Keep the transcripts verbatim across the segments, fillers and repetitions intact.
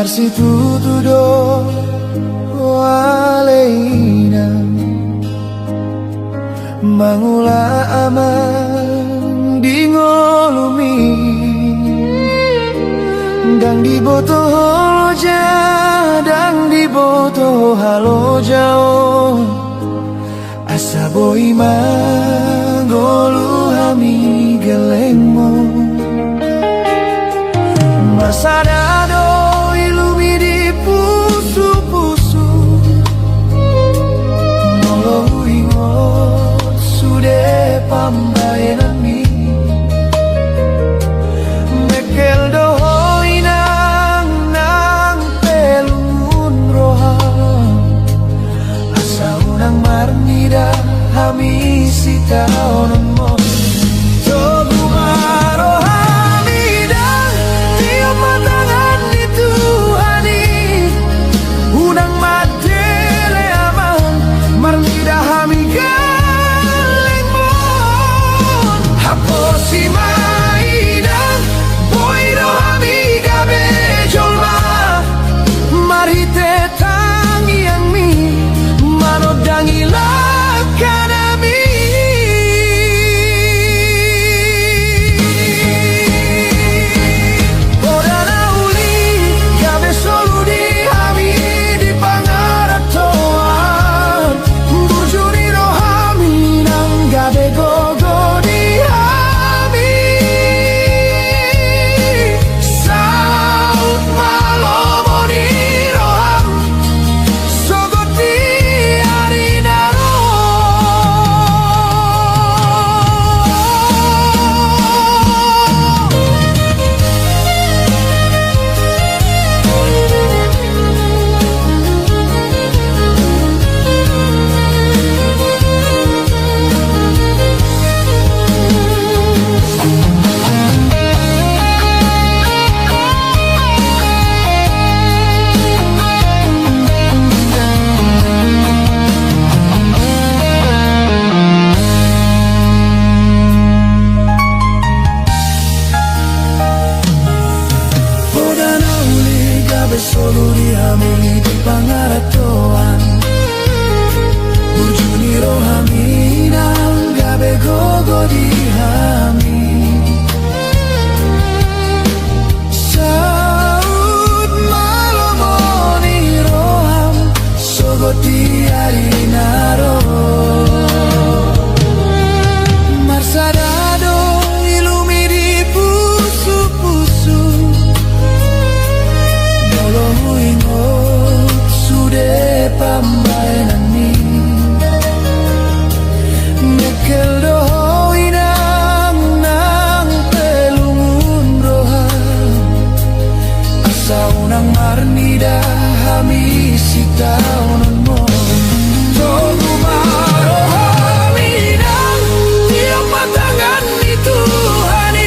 Marsitutu do ale inang mangula amang di ngolumi. Ndang diboto ho loja, ndang diboto ho halojaon. Asa boi mangolu hami gellengmu. Marsada do ilumi di pusupusu. Molo huingot sude pambahenanmi. Mengkel do ho inang nang pe lungun roham. Asa unang marnida hami sitaononmon. Togu ma roham inang, tiop ma tangan ni Tuhan i. Unang mandele amang, marnida hami gellengmon. Haposi ma inang, boi do hami gabe jolma. Marhite tangiangmi manondangi langkanami. Poda na uli gabe solu di hami di pangarantoan. Burju ni roham inang gabe gogo di hami. Saut ma lomo ni roham sogot di ari na ro. Poda na uli gabe solu di hami di pangarantoan. Burju ni roham inang gabe gogo di hami. Saut ma lomo ni roham sogot di ari na ro. Marsada do ilumi di pusupusu. Molo huingot sude pambahenanmi. Mengkel do ho inang nang pe lungun roham. Asa unang marnida hami sitaononmon. Togu ma roham inang, tiop ma tangan ni Tuhan i.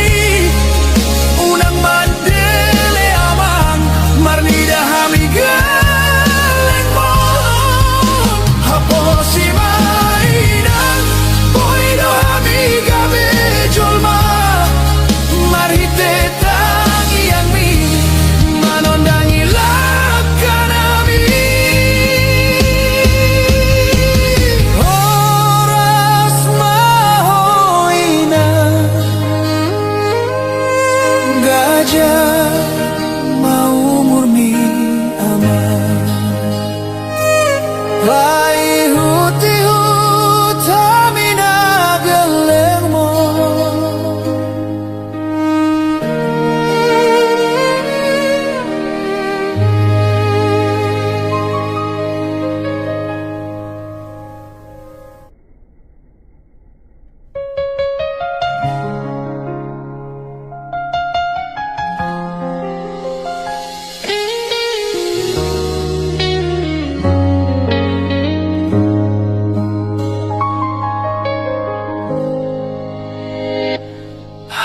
Unang mandele amang, marnida hami gellengmon. Haposi ma inang, boi do hami gabe jolma. Marhite tangiangmi manondangi langkanami. Horas ma ho inang, gajah ma umurmi amang. Paihutihut hami na gellengmon.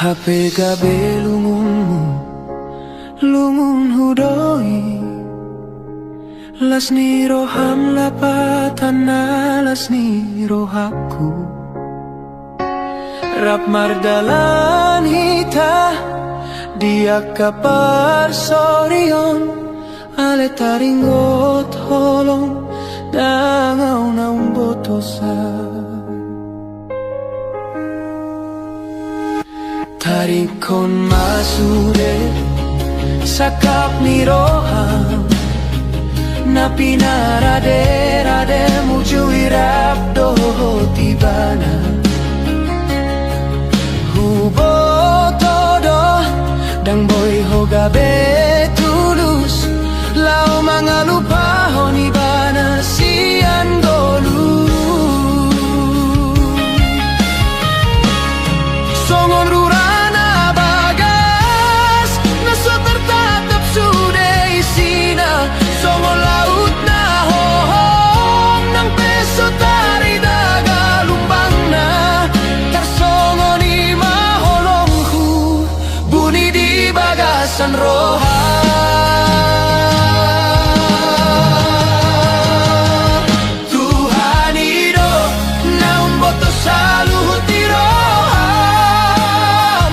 Hape gabe lungunmu, lungunhu do i. Las ni roham lapatan na las ni rohangku. Rap mardalan hita di angka parsorion. Ale taringot holong, ndang ahu na umbotosa. Taringot ma sude sangkap ni roham, na pinarade-rademu jui rap dohot ibana. Huboto do, ndang boi ho gabe tulus laho mangalupahon ibana sian ngolu. Songon rura na bagas, na so tartatap sude isina, songon laut na hohom, nang pe so tarida galumbangna, tarsongon i ma holongku, buni di bagasan roha. Tuhan i do na umboto saluhut ni roham.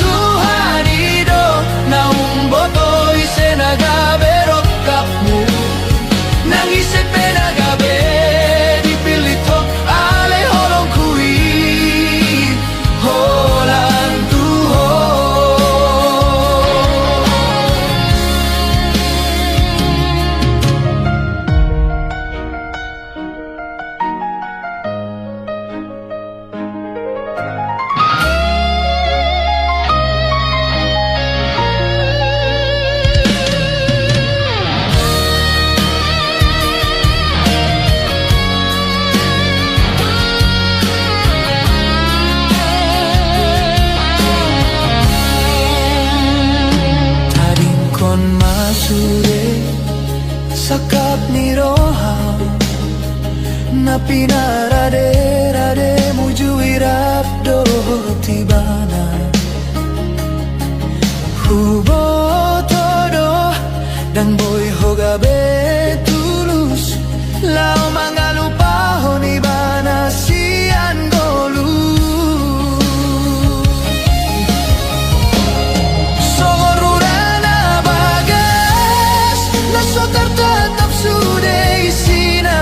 Tuhan i do na umboto ise na gabe rongkapmu. Nang ise pe na gabe dipillit ho, ale holongku i, holan tu ho. Taringot ma sude sangkap ni roham, na pinarade-rademu jui rap dohot ibana. Huboto do, ndang boi ho gabe tulus laho mangalupahon ibana sian ngolu. Songon rura na bagas, na so tartatap sude isina,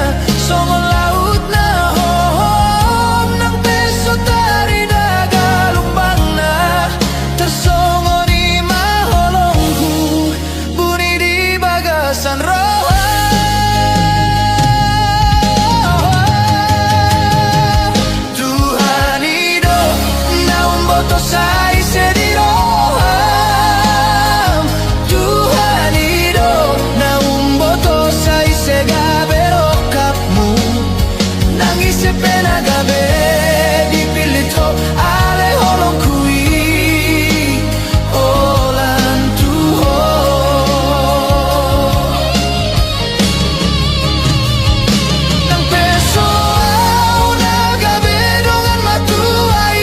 songon laut na hohom, nang pe so tarida galumbangna, tarsongon i ma holongku, buni di bagasan roha. Tuhan i do na umboto sai ise di roham. Tuhan i do na umboto sai ise gabe rongkapmu. Nang ise pe na gabe dipillit ho, ale holongku i, holan tu ho. Nang pe so ahu na gabe dongan matua i,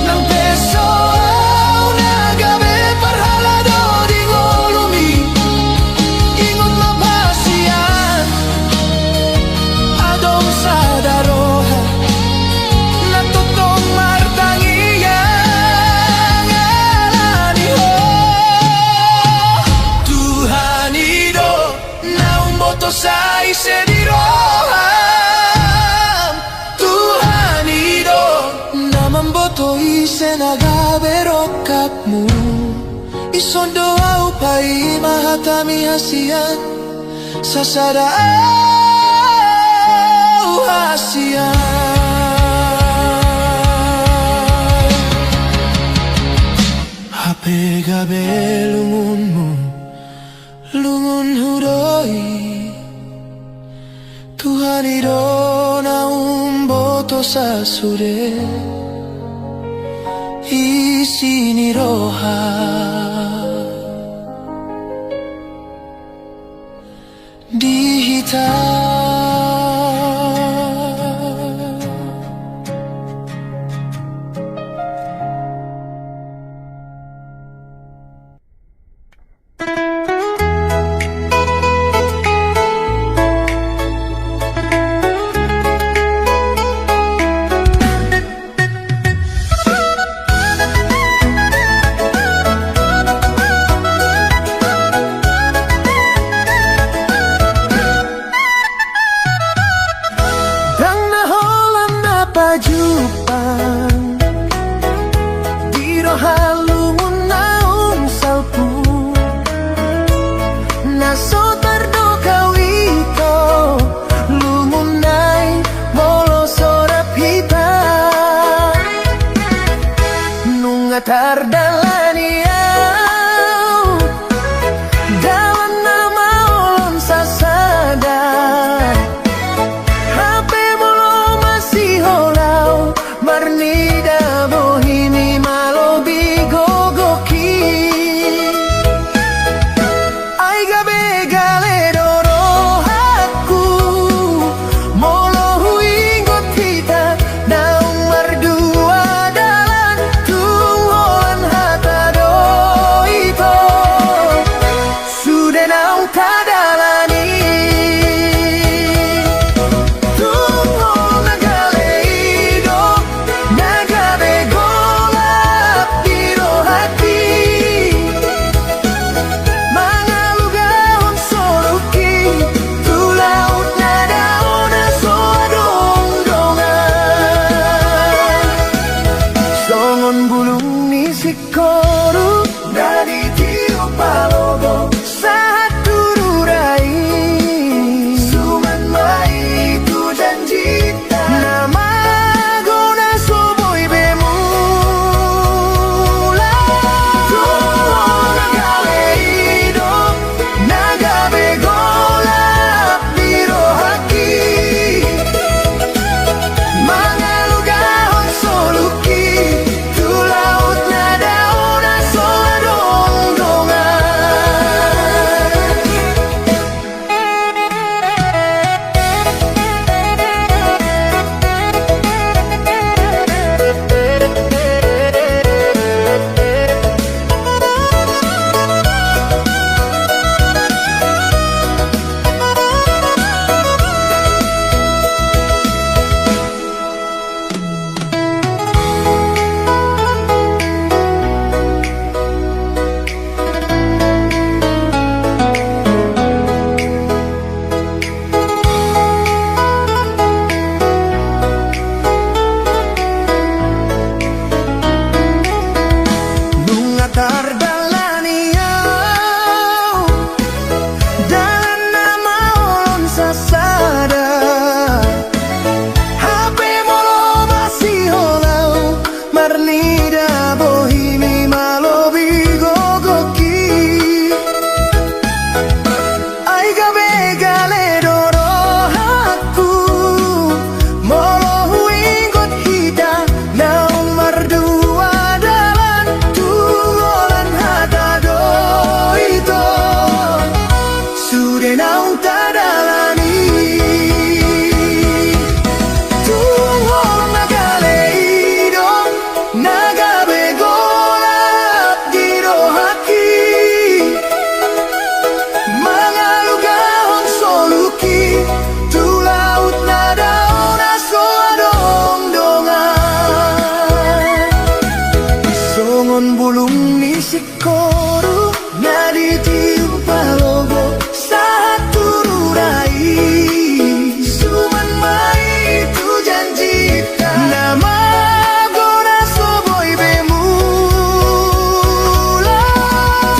nang pe so ahu na gabe parhalado di ngolumi, ingot ma hasian, adong sada roha na tongtong martangiang ala ni ho. Tuhan i do na umboto sai ise di roham. Tuhan i do na mamboto ise na gabe rongkapmu. Dison do ahu paima hatami hasian, sasada ahu hasian. Hape gabe lungunmu, lungunhu do i. Tuhan i do na umboto sasude isi ni roha di hita. Jumpang di roha lungun naung salpu, na so tardok au ito, lungun nai molo so rap hita. Nunga tardalani au dalan na maol on sasada. Hape molo masiholau, marnida bohimi malobi gogokhi. Ai gabe gale do rohangku molo huingot hita naung mardua dalan, tung holan hata do ito. Sude naung tadalani. Tung holan na gale i do na gabe golap di rohangki, mangalugahon soluki tu laut na dao na so adong dongan. Songon bulung ni singkoru na ditiop palogo sahat tu rura i, suman ma i tu janjinta, na mago na so boi be mulak. Tung holan na gale i do na gabe golap di rohangki, mangalugahon soluki tu laut na dao na so adong dongan. Nunga tardalani au dalan na maol on sasada. Hape molo masiholau, marnida bohimi malobi gogokhi. Ai gabe gale do rohangku molo huingot hita naung mardua dalan, tung holan hata do ito. Sude naung tadalani. Tung holan na gale i do na gabe golap di rohangki, mangalugahon soluki tu laut na dao na so adong dongan. Songon bulung ni singkoru na ditiop palogo sahat tu rura i, suman ma i tu janjinta, na mago na so boi be mulak.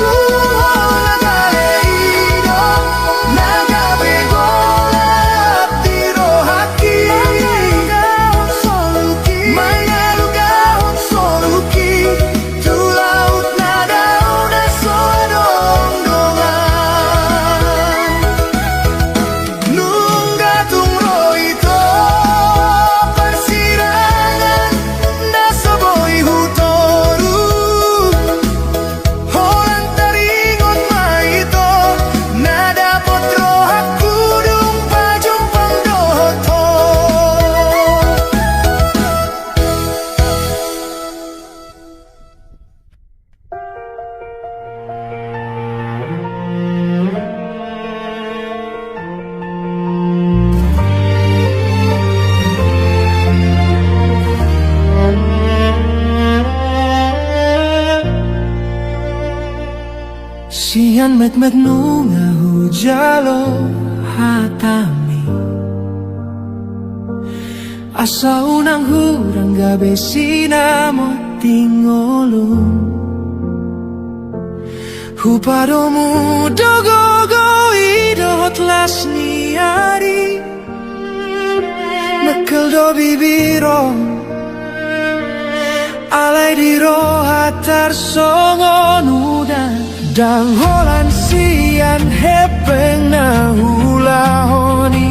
Tung holan na gale i do na gabe golap di rohangki, mangalugahon soluki tu laut na dao na so adong dongan. Nunga tung ro ito parsirangan na so boi hutoru, holan taringot ma ito na dapot rohangku dung pajumpang dohot ho. Sian metmet nunga hujalo hatami. Asa unang hurang gabe sinamoting ngolu, hupadomu do gogo i dohot las ni ari. Mekkel do bibir on, alai di roha tarsongon udan. Ndang holan sian hepeng na huulahon i,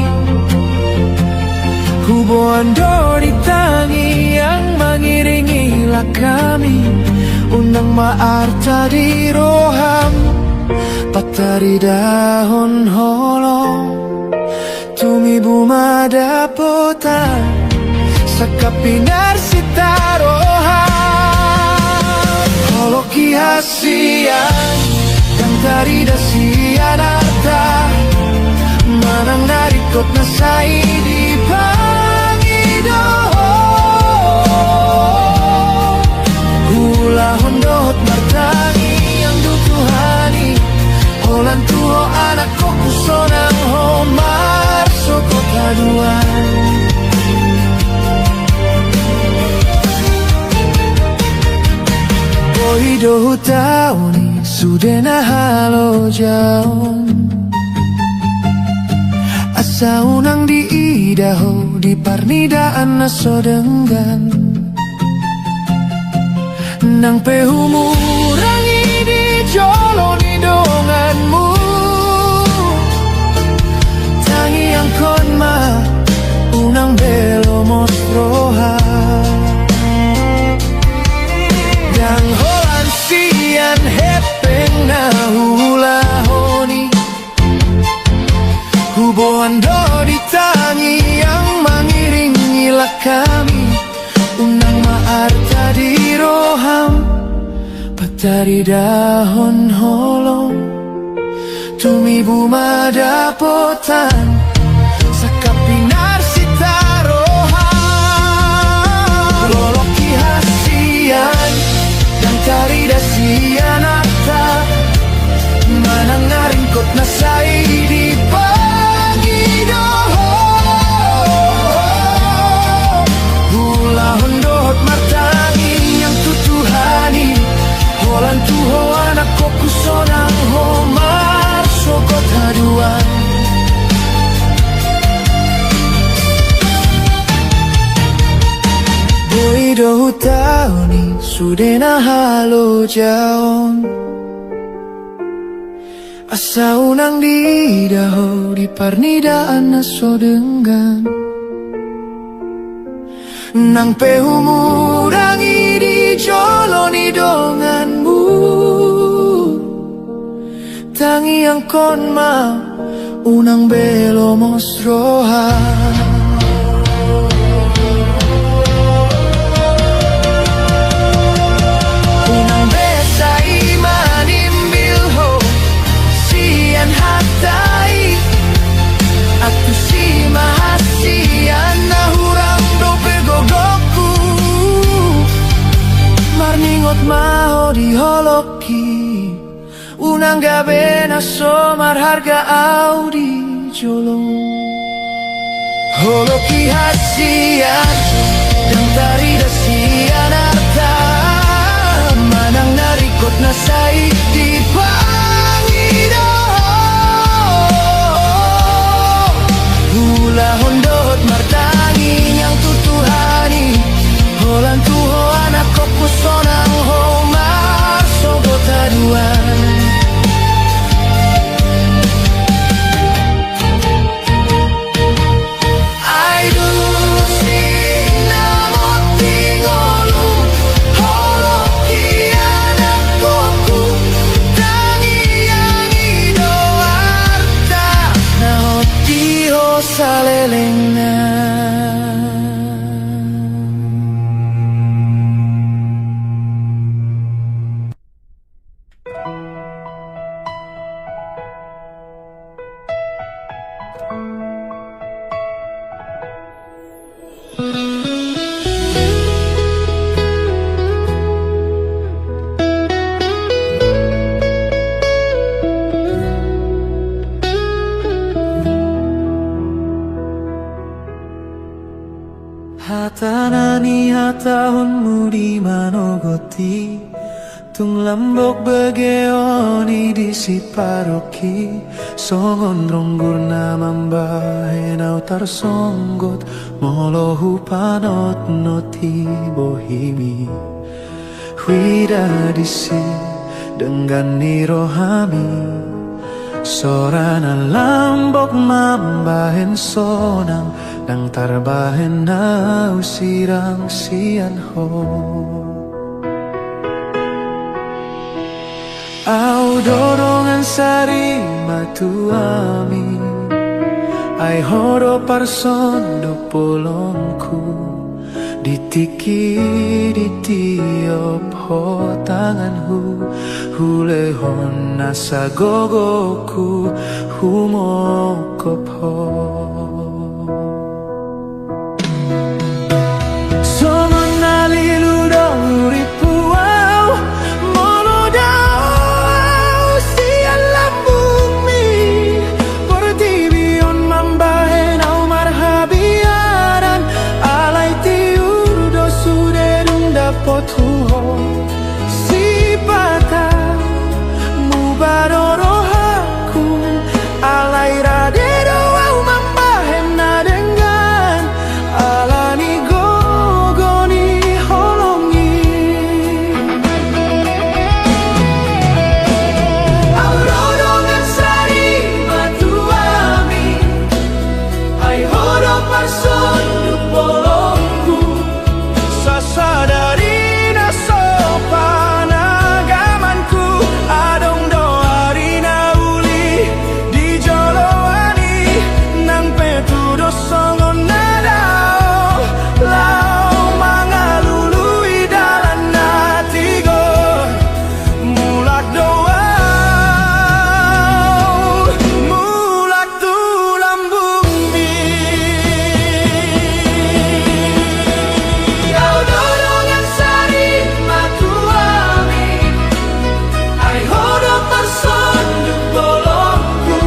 huboan do di tangiang mangiringi langkami. Unang ma arta di roham pataridahon holong. Tumibu ma dapotan sangkap pinarsita roha. Holong i hasian, ndang tarida sian arta, manang na ringkot na sai dipangido. Huulahon dohot martangiang do Tuhan i, holan tu Ho anakkonku sonang Ho marsogot haduan. Boi do hutaon i sude na halojaon, asa unang diida Ho di parnidaan na so denggan. Nang pe humurangi di jolo ni donganmu, tangiangkon ma, unang be lomos roha. Ndang holan sian hepeng na huulahon i, huboan do di tangiang mangiringi langkami. Unang ma arta di roham pataridahon holong. Tumibu ma dapotan sangkap pinarsita roha. Holong i hasian, ndang tarida sian arta, manang na ringkot na sai dipangido. Huulahon dohot martangiang tu Tuhan i, holan tu Ho anakkonku sonang Ho marsogot haduan. Boi do hutaon i sude na halojaon, asa unang diida Ho di parnidaan na so denggan. Nang pe humurangi di jolo ni donganmu, tangiangkon ma, unang be lomos roha. Unang be sai manimbil Ho sian hata i. Antusi ma hasian na hurang dope gogongku. Marningot ma Ho di holongki. Unang gabe na so marharga au di jolo. Holong i hasian, ndang tarida sian arta, manang na ringkot na sai dipangido. Huulahon dohot martangiang tu Tuhan i, holan tu Ho anakkonku sonang Ho marsogot haduan. Ai dung sinamot ni ngolu, holong i anakkonku Hata na nihatahonmu di manogot i, tung lambok bageon i di siparok i, songon ronggur na mambahen au tarsonggot, molo hupanotnot i bohim i. Huida disi denggan ni rohami, sora na lambok mambahen sonang, ndang tarbahen au sirang sian ho. Au do dongan sari matuami, ai ho do parsonduk bolongku. Di tingki i ditiop ho tanganhu, hulehon nasa gogoku, humongkop ho. Songon na lilu do hurippu au, molo dao au sian lambungmi. Portibi on mambahen au marhabiaran, alai tiur do sude dung dapothu ho. Sipata muba do rohangku, alai rade do au mambahen na denggan, ala ni gogo ni holong i. Au do dongan sari matuami, ai ho do parsonduk bolongku. Sasadari na so panagamanku, adong do ari na uli di joloan i, nang pe tudos songon na dao, laho mangalului dalan na tigor. Mulak do au, mulak tu lambungmi. Au do dongan sari matuami, ai ho do parsonduk bolongku.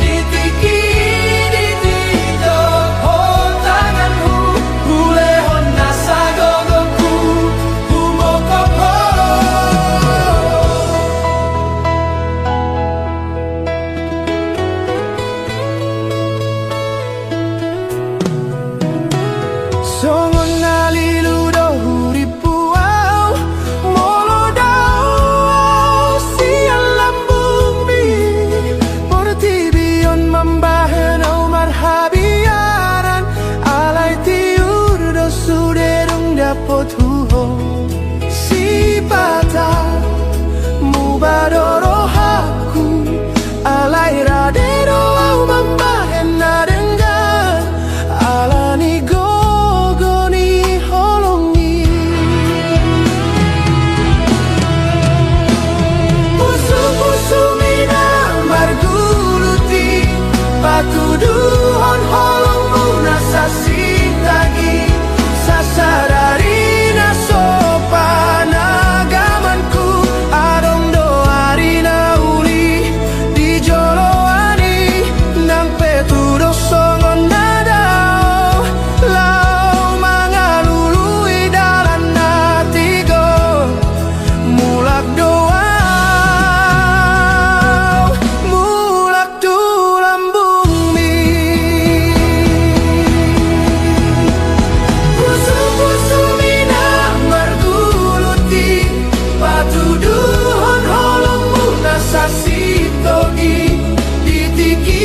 Di tingki i ditiop ho tanganhu, hulehon nasa gogoku, humongkop ho. Songon na lilu do hurippu au, molo dao au sian lambungmi. Portibi on mambahen au marhabiaran, alai tiur do sude dung dapothu ho. Sipata muba do rohangku, alai rade do au mambahen na denggan, ala ni gogo ni holong i. Pusu-pusu mi na margulut i, patuduhon holongmu na sasintag i. Sasadari na so panagamanku, adong do ari na uli di joloan i, nang pe tudos songon na dao, laho mangalului dalan na tigor. Mulak do au, mulak tu lambungmi. Pusu-pusu mi na margulut i, patuduhon holongmu na sasintog i. Di tingki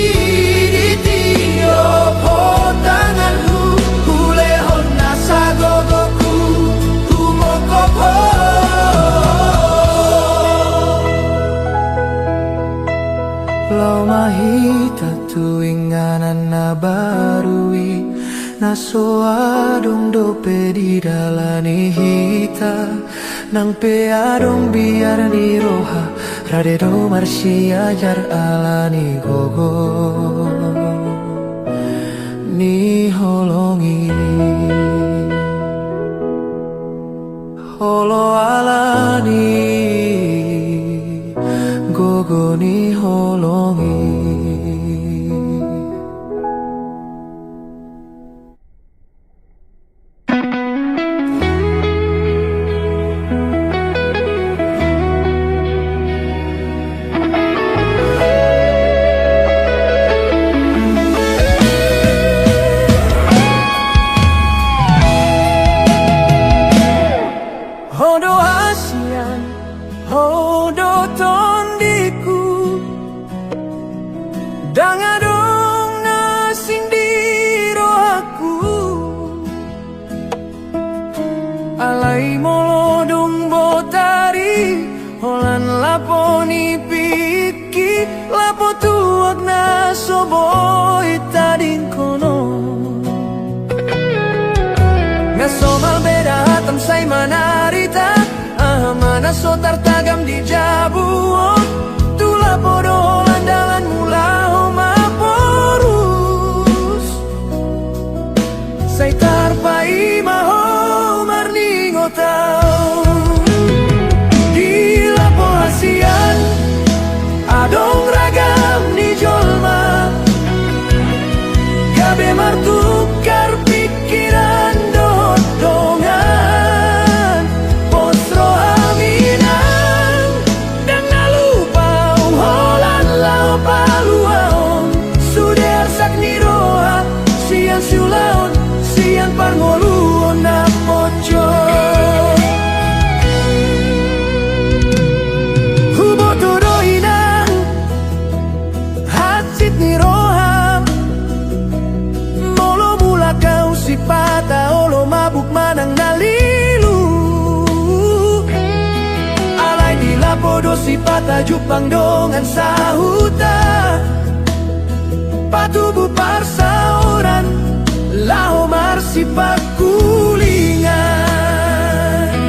i ditiop ho tanganhu, hulehon nasa gogoku, humongkop ho. Laho ma hita tu inganan na baru i, na so adong dope didalani hita. Nang pe adong biar ni roha, rade do marsiajar ala ni gogo ni holong i. Olo ala ni gogo ni holong i. so tartagam di jabu on, tu lapo do holan dalanmu laho ma porus. Sai tarpaima ho marningot au. Di lapo hasian adong ragam ni jolma, gabe martukar pingkiran dohot dongan. Pos roham inang, ndang na lupa au holan laho paluahon sude arsak ni roha sian siulaon, sian parngoluon na pojot. Huboto do inang hansit ni roham, molo mulak au sipata olo mabuk manang na lilu. Alai di lapo do sipata jumpang dongan sahuta, patubu parsaoran laho marsipangkulingan.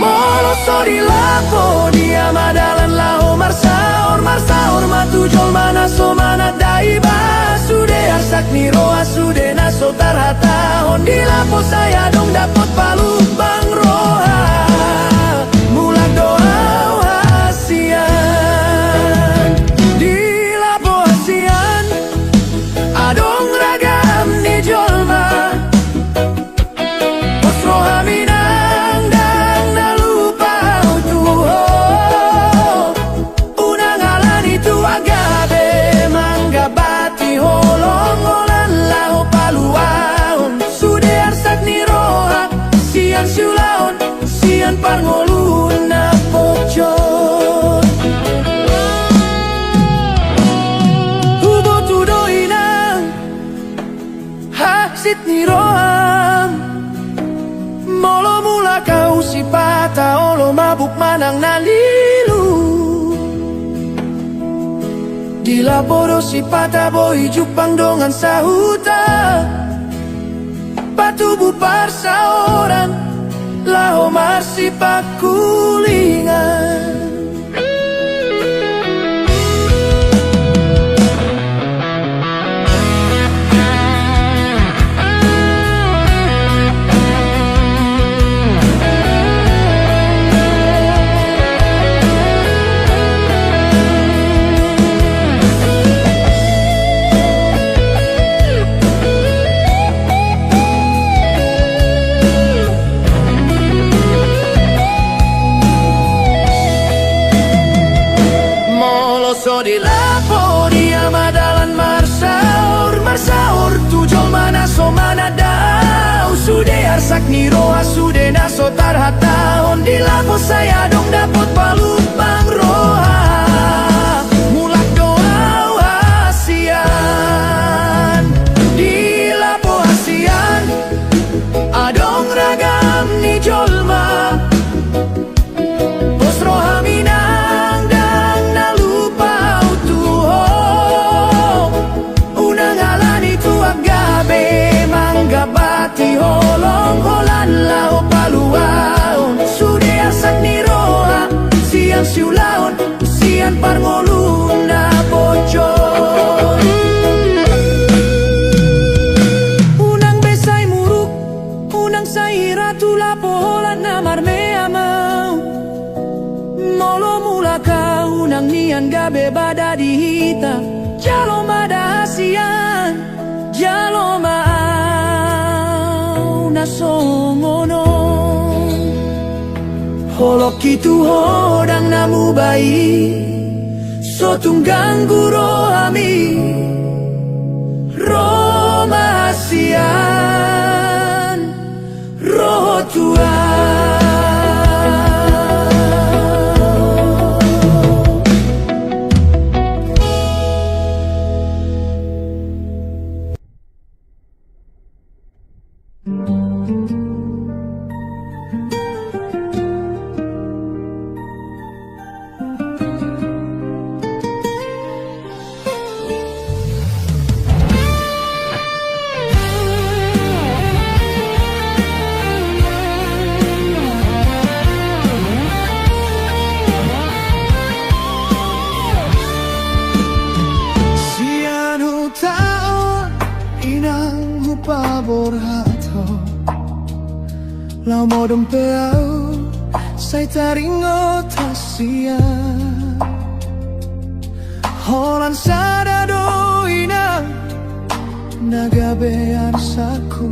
Molo so di lapo dia ma dalan laho marsaor, marsaor ma tu jolma na so mananda iba, sude arsak ni roha sude na so tarhatahon, di lapo sai adong dapot palumbang roha. Mulak do au hasian, di lapo hasian adong ragam ni jolma. Pos roham inang, ndang na lupa au tu ho. Unang alani tu anggabe manggabati holong holan laho paluahon sude arsak ni roha sian siulaon, sian parngoluon na pojot. Huboto do inang hansit ni roham, molo mulak au sipata olo mabuk manang na lilu. Di lapo do sipata boi jumpang dongan sahuta, patubu parsaoran laho marsipangkulingan. Molo so di lapo dia ma dalan marsaor, marsaor tu jolma na so mananda au, sude arsak ni roha sude na so tarhatahon, di lapo sai adong dapot palumbang roha. Mulak do au hasian, di lapo hasian adong ragam ni jolma. Pos roham inang, ndang na lupa au tu ho. Unang alani tu anggabe manggabati holong holan laho paluahon sude arsak ni roha sian siulaon, sian parngoluon na pojot. Unang be sai muruk, unang sai hira tu lapo holan na marmeam au. Molo mulak au, unang nian gabe bada di hita. Jalo ma da hasian, jalo ma au na songon on. Holongki tu ho ndang na muba i, so tung ganggu rohami. Ro ma hasian, ro ho tu au. paborhat ho. Laho modom pe ahu sai taringot hasian. Holan sada do inang na gabe arsakku.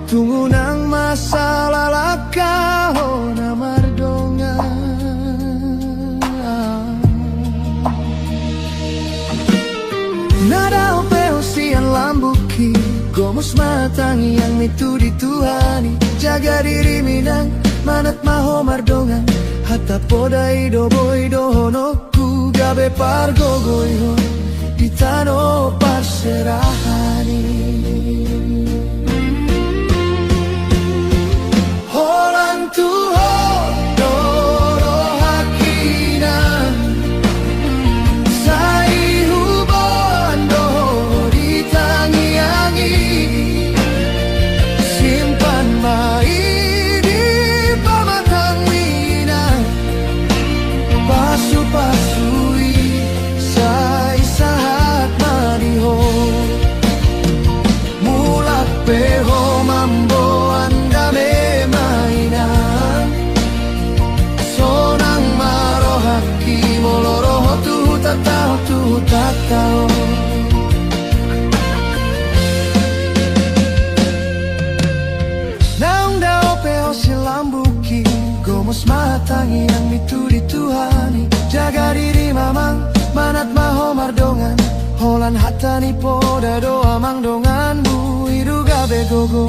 Tung unang masalah langkahon na mardongan. Na dao pe ho sian lambok i, gomos ma tangiangmi tu di Tuhan i. Jaga dirim inang, manat ma ho mardongan. Hata poda i do boi dohonon ku gabe pargogoihon di tano parserahan i. Holan tu ho do rohangki inang, sai huboan do ho di tangiang i. Simpan ma i di pamatangmi inang, pasupasu i sai sahat ma di ho. Mulak pe ho mamboan dame ma inang. Sonang ma rohangki molo ro ho tu hutanta on, tu hutanta on. Naung dao pe ho sian lambok i, gomos ma tangiangmi tu di Tuhan i. Jaga dirim amang, manat ma ho mardongan. Holan hata ni poda do amang donganmu i do gabe gogo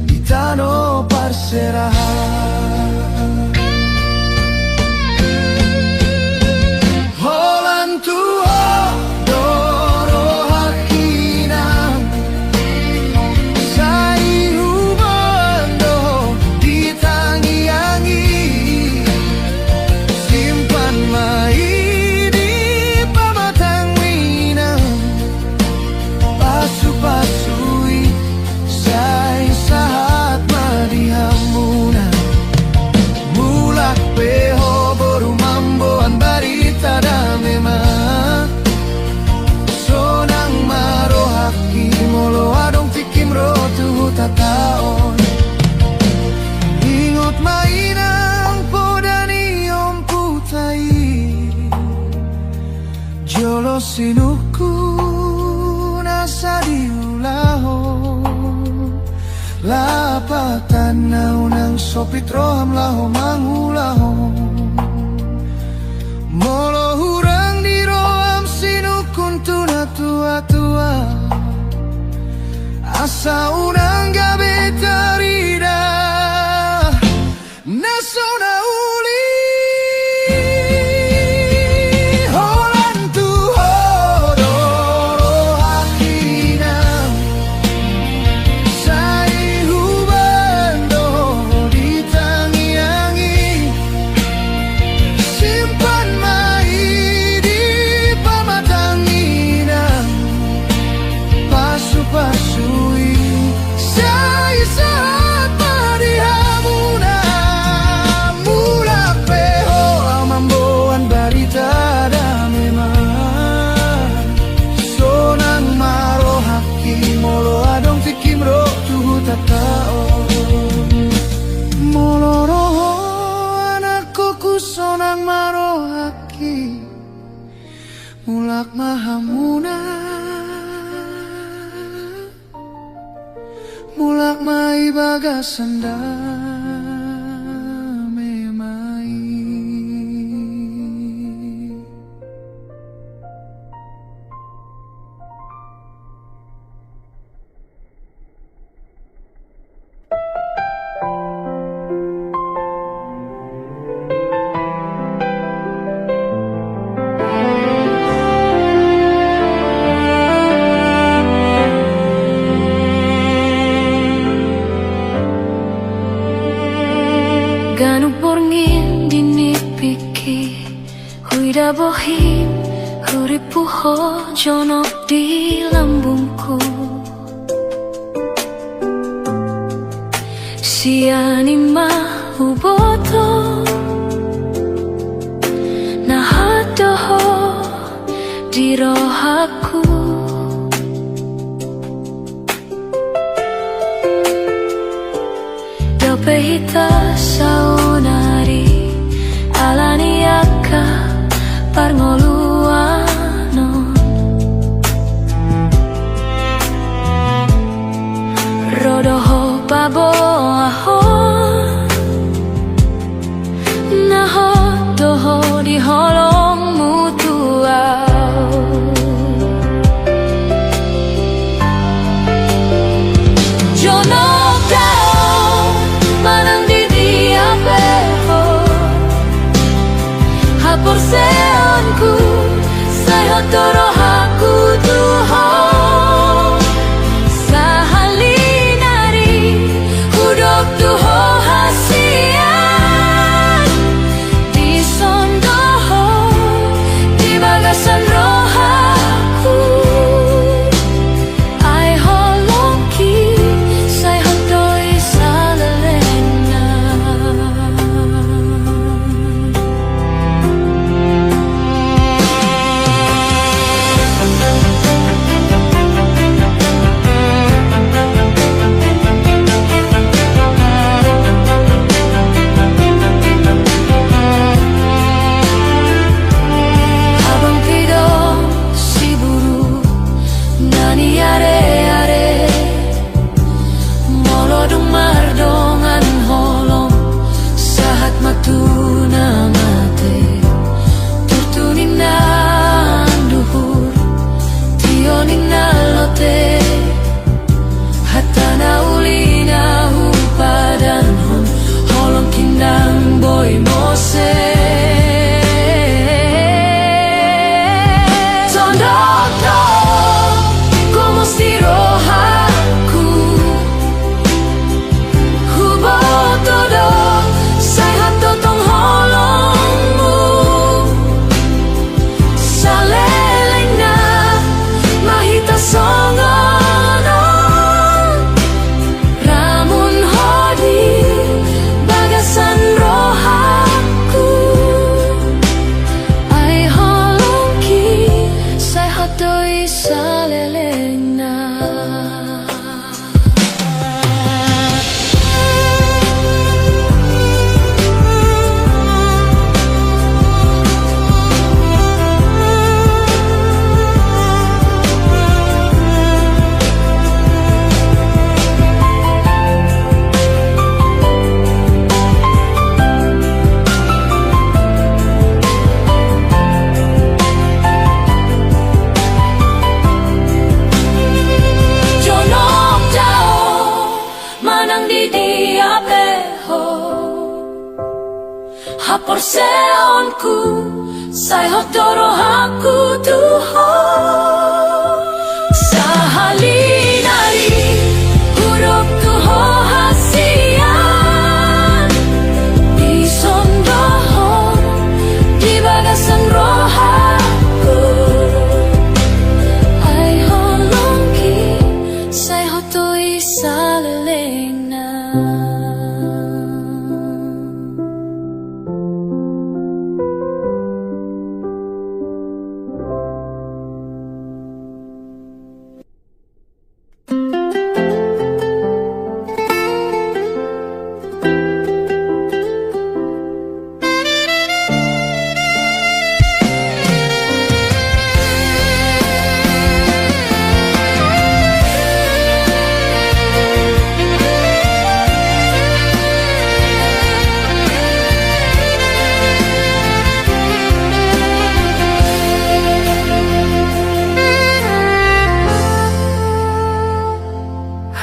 di tano parserahan. Holan tu ho do rohangki inang, sai huboan do ho di tangiang i. Simpan ma i di pamatangmi inang, pasupasu i sai sahat ma di hamuna. Mulak pe ho boru mamboan barita dame ma. Sonang ma rohangki molo adong tingkim ro tu hutanta on. Ingot ma inang poda ni ompunta i. Jolo sinungkun asa diulahon, lapatanna unang sopit roham laho mangulahon. Molo hurang di roham sinungkun tu natuatua, asa unang gabe tarida na so na uli. Holan tu ho do rohangki inang, sai huboan do ho di tangiang i. Simpan ma i di pamatangmi inang, pasupasu i sai sahat ma di hamuna. Mulak pe ho mamboan barita dame ma. Sonang ma rohangki molo adong tingkim ro tu hutanta on. Molo ro ho anakku, sonang ma rohangki. Mulak ma hamuna. Mulak ma i bagasan dame ma i. Ganup borngin di nipingki, huida bohim huripu ho jonok di lambungku. Sian i ma huboto na hot do ho di rohangku. Saonari ala ni angka parngoluan on, ro do ho paboahon na hot do ho di holongmu tu au. Jonok do ahu manang di dia pe ho, haporseaonku sai hot do rohangku tu ho. Sahali nari hudok tu ho hasian, dison do ho di bagasan rohangku. Ai holongki sai hot do i salelengna. Habang pidong siburu na niareare, molo dung mardongan holong sahat ma tu na mate. Turtu ninna anduhur, tio ninna lote, hata na uli na hupadanhon, holongki ndang boi mose. Tondok do gomos di rohangku, huboto do sai hot do tong holongmu. Salelengna ma hita songon on, ramun ho di bagasan rohangku. Ai holongki sai hot do i salelengna. Jonok do ahu manang di dia pe ho, haporseaonku sai hot do rohangku tu ho. Sahali nari hudok tu ho hasian, dison do ho di bagasan rohangku. Ai holongki sai hot do i salelengna.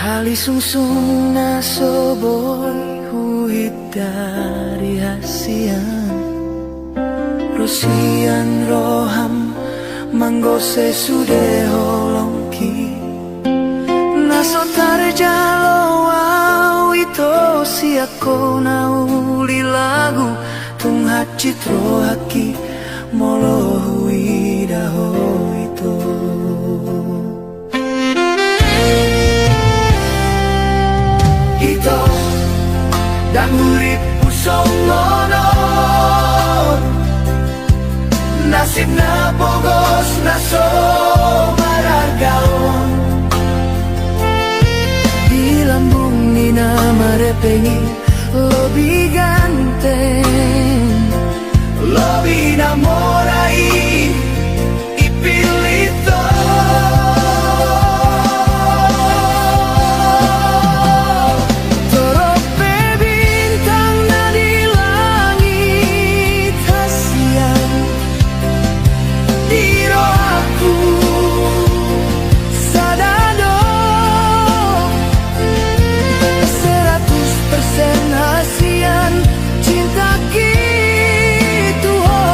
Hali sungsung na so boi huhit dari hasian, ro sian roham manggose sude holongki. Na so tarjalo au ito sian ho na uli lagu, tung hansit rohangki molo huida ho ito. Ito, ndang huriphu songon on, nasib na pogos na so mararga on. Di lambung ni na marepeng i Lobi ganteng, lobi na mora i, dipillit ho. Torop pe bintang na di langit hasian, di rohangku sada do. Seratus persen hasian cintaki tu ho.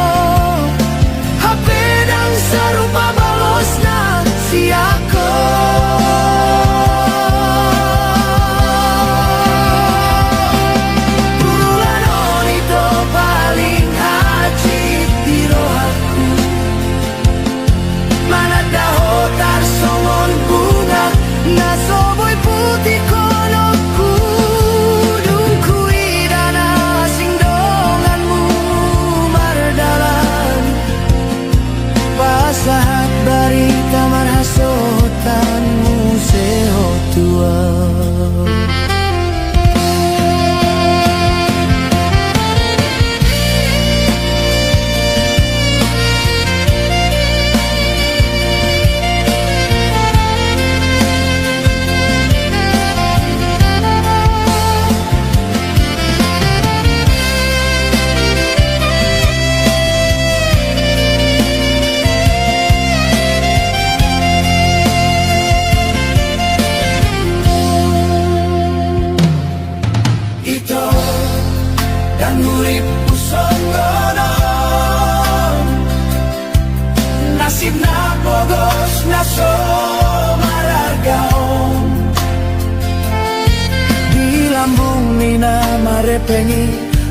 Hape ndang sarupa balosna sian ho. Bulan on i do paling hansit di rohangku. Mananda ho tarsongon bunga na so boi putihon ombasku. Dung huida na asing donganmu mardalan, pasahat barita marhasohotan muse ho tu ahu. Ito, ndang huriphu songon on, nasib na pogos na so mararga on. Di lambung ni na marhepeng i,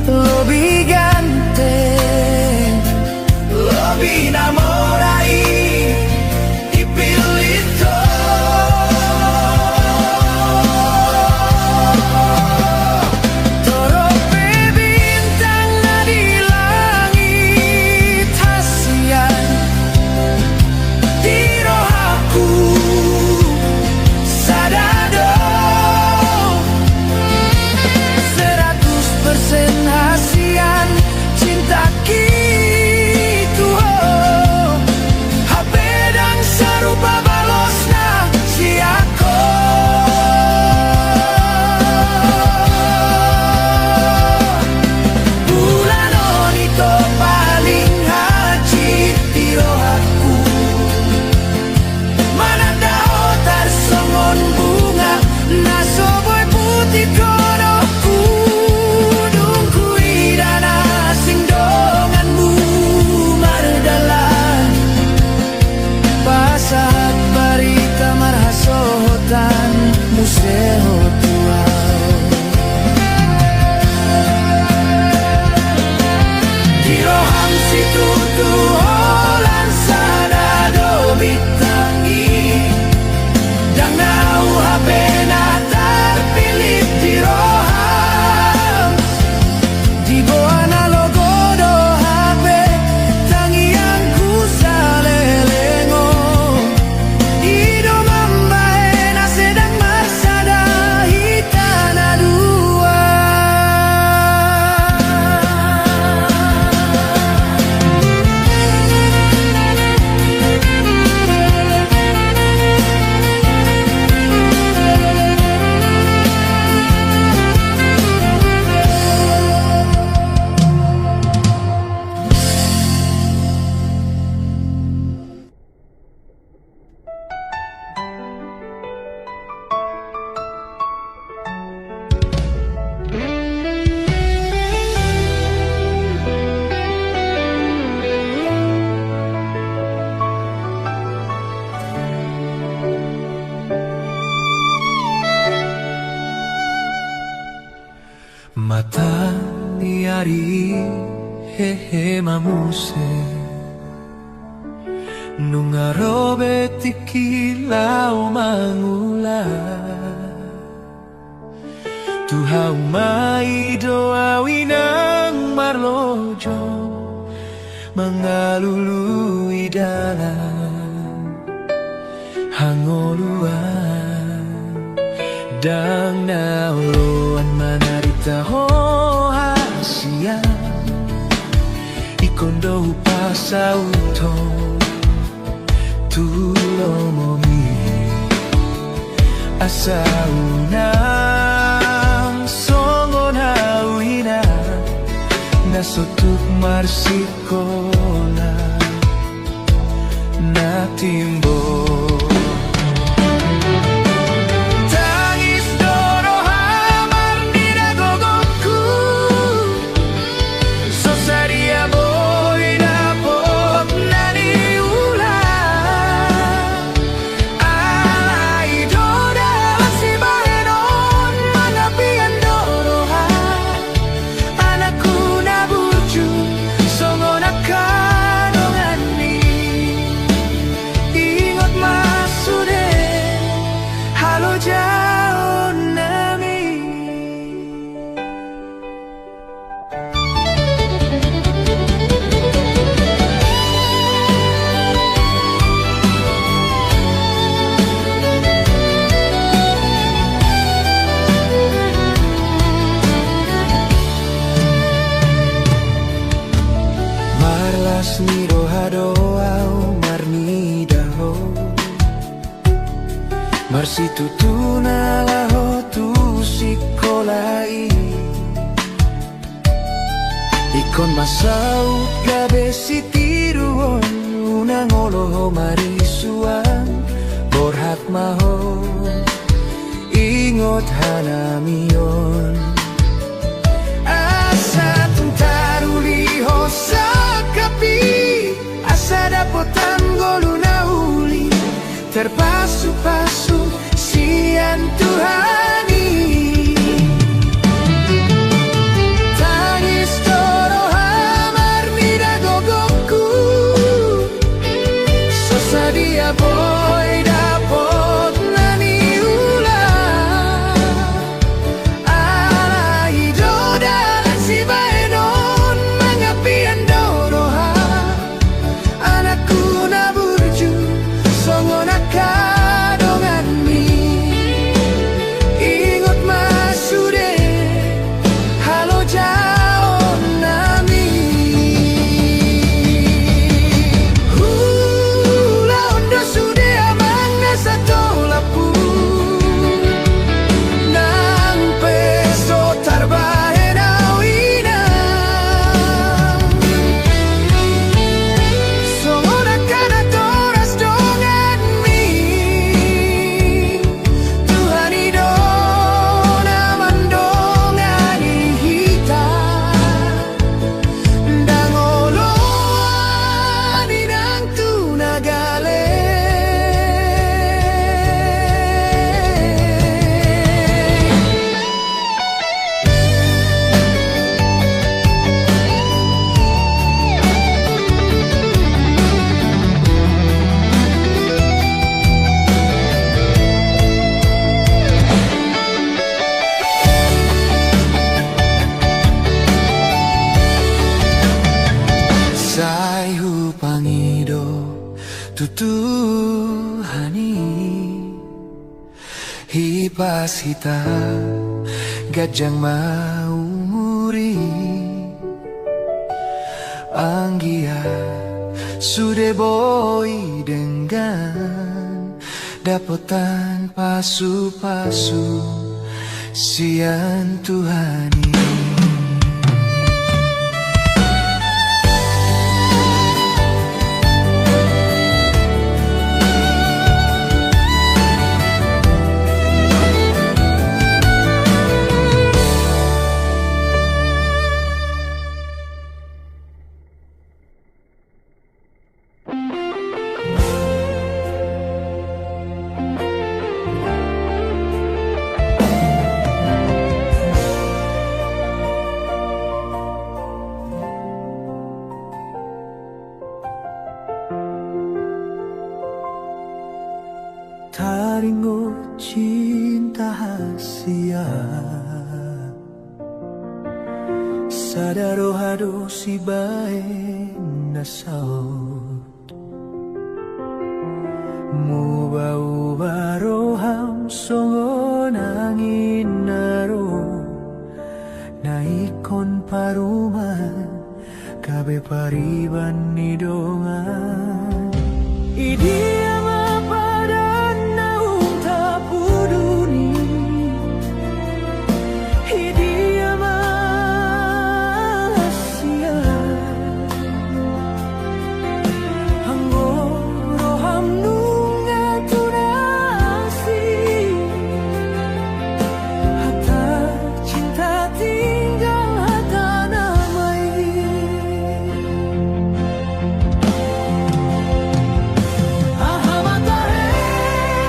lobi ganteng, lobi na mora i, dipillit ho. Torop pe bintang na di langit hasian, di rohangku sada do. Seratus persen hasian cintaki tu ho. Hape ndang sarupa balosna sian ho. Bulan on i do paling hansit di rohangku. Mananda ho tarsongon bunga na so boi putihon ombasku. Dung huida na asing donganmu mardalan, pasahat barita marhasohotan muse ho tu ahu. Di roham situtu holan sada do bintang i. Ndang na hu hape na tarpillit di roham. Di boha na logo do hape tangiangku saleleng on. I do mambahen asa ndang marsada hita na dua. Mata ni ari i hehe ma muse, nunga ro be tingki laho mangula. Tu hau ma i do au inang marlojo, mangalului dalan hangoluan. Ndang na oloan manarita ho. Saut ho tu lomomi, asa unang songon ahu inang na so tuk marsikola na timbo. Tangis do roha marnida gogoku, so sadia boi dapot na niula. Alai do dalan sibahenon, mangapian do roha. Anakku na burju, songon angka donganmi. Ingot ma sude halojaonnami. Marlas ni roha do ahu marnida ho. Marsitutu na laho tu sikola i. Ingkon ma saut gabe sitiruon, unang olo ho marisuan, borhat ma ho. Ingot hanami on, asa tung taruli ho sangkap i, asa dapotan ngolu na uli, terpasupasu sian Tuhan i. Tangis do roha marnida gogoku, so sadia boi dapot na niula. Alai do dalan sibahenon, mangapian do roha. Anakku na burju, songon angka donganmi. Ingot ma sude halojaonnami. Ulaon do sude amang na satolapku, nang pe so tarbahen ahu inang. Songon angka natoras donganmi, Tuhan i do na mandongani hita. Ndang oloan inang tu na gale. Sai hupangido tu Tuhan i, hipas hita, ganjang ma umur i. Anggiat sude boi denggan dapotan pasupasu sian Tuhan i. Taringot cinta hasian, sada roha do sibahen na saut. Muba-uba roham songon angin na ro, na ingkon parumaen gabe Pariban ni dongan. Idia ma padan naung tapuduni? Idia ma sian anggo roham nunga tu na asing? Hata cinta tinggal hata nama i. Aha ma tahe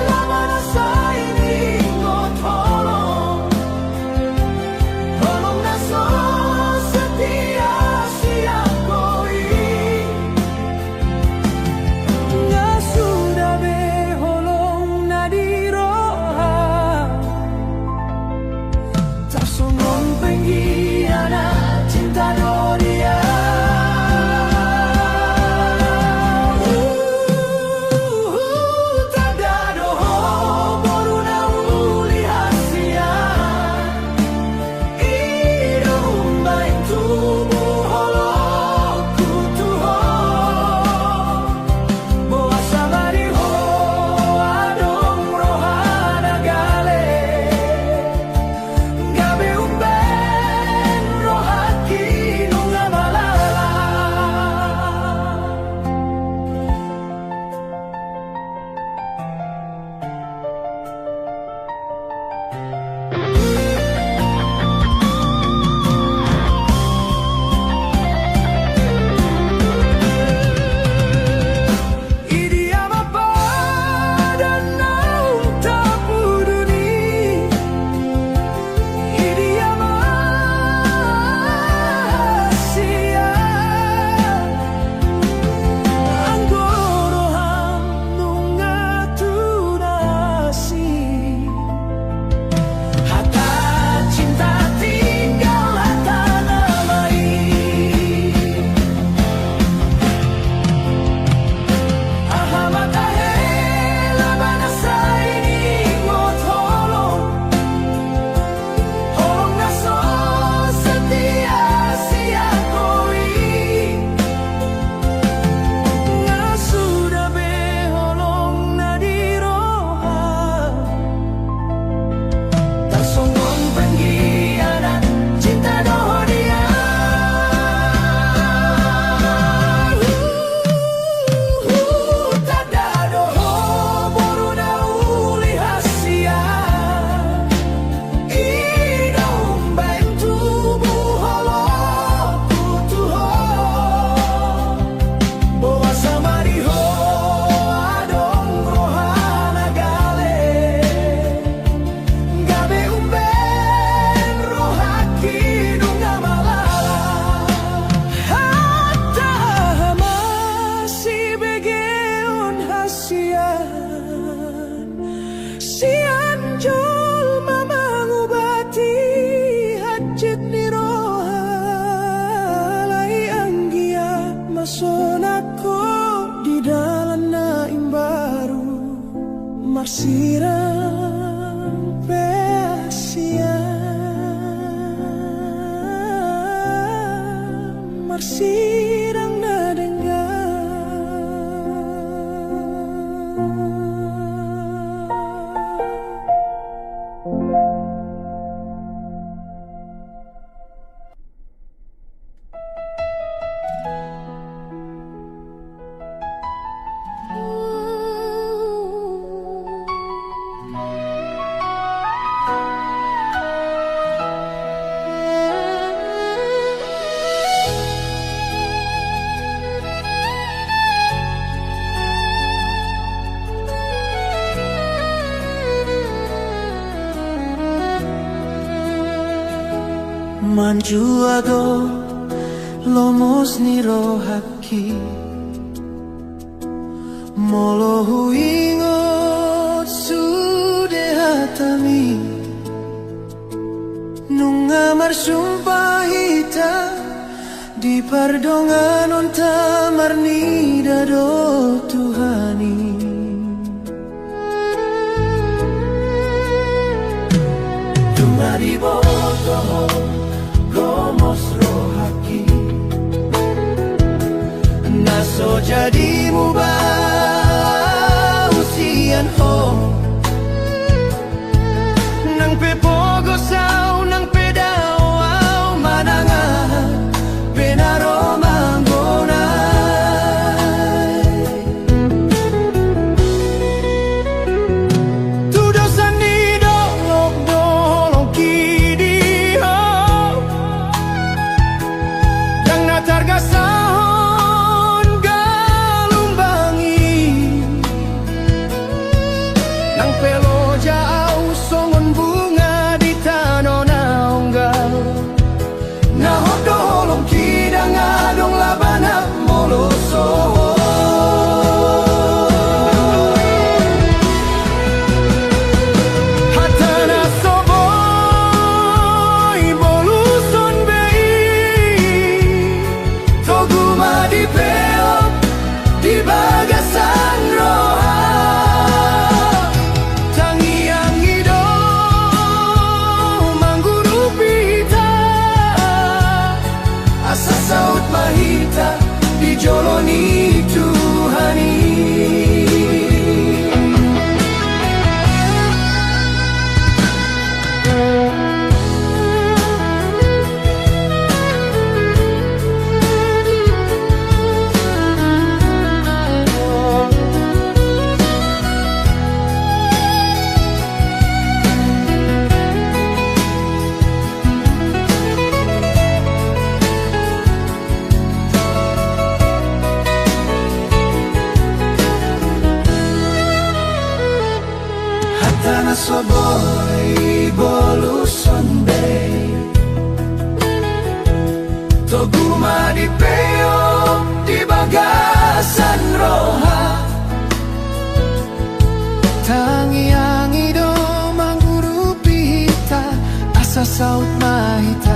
laho manasai ningot holong, holong na so setia sian ho i. Nga suda be holong na di roha. Tarsongon pengkhianat cinta do dia. Tanda do ho boru na uli hasian. I do umbahen tubu holongku tu ho. Boasa ma di ho adong roha na gale? Gabe umbahen rohangki nunga malala. Idia ma padan naung tapuduni? Idia ma sian anggo roham nunga tu na asing? Hata cinta tinggal hata nama i. Aha ma tahe laho manasai ningot holong, holong na so setia sian ho i. Nga suda be holong na di roha. Tarsongon pengkhianat cinta do ho dia. Tanda do ho boru na uli hasian. I do umbahen tubu holongku tu ho. Boasa ma di ho adong roha na gale? Gabe umbahen rohangki nunga malala. Hata aha ma sibegeon hasian sian jolma mangubati hansit ni roha? Alai anggiat ma sonang ho di dalan na imbaru. Marsirang pe hasian, marsirang na denggan. Manjua do lomos ni rohangki, molo huingot sude hatami. Nunga marsumpa hita di pardonganonta, marnida do Tuhan i. Nunga diboto ho lomos rohangki, Jadi mubau sian ho. Nang pe pogos au, nang pe dao au manang aha, pe na ro manggonai. Tu dosa ni dolok do holongki di ho. Ndang na targasahon galumbang i. Nang pe loja au songon bunga di tano na onggal. Na hot do holongki, ndang adong labana molo so ho. Hata na so boi bolushon be i, togu ma dipeop di bagasan roha. Tangiang i do mangurupi hita, asa saut ma hita di jolo ni Tuhan i. Hata na so boi bolushon be i, togu ma dipeop di bagasan roha. Tangiang i do mangurupi hita, asa saut ma hita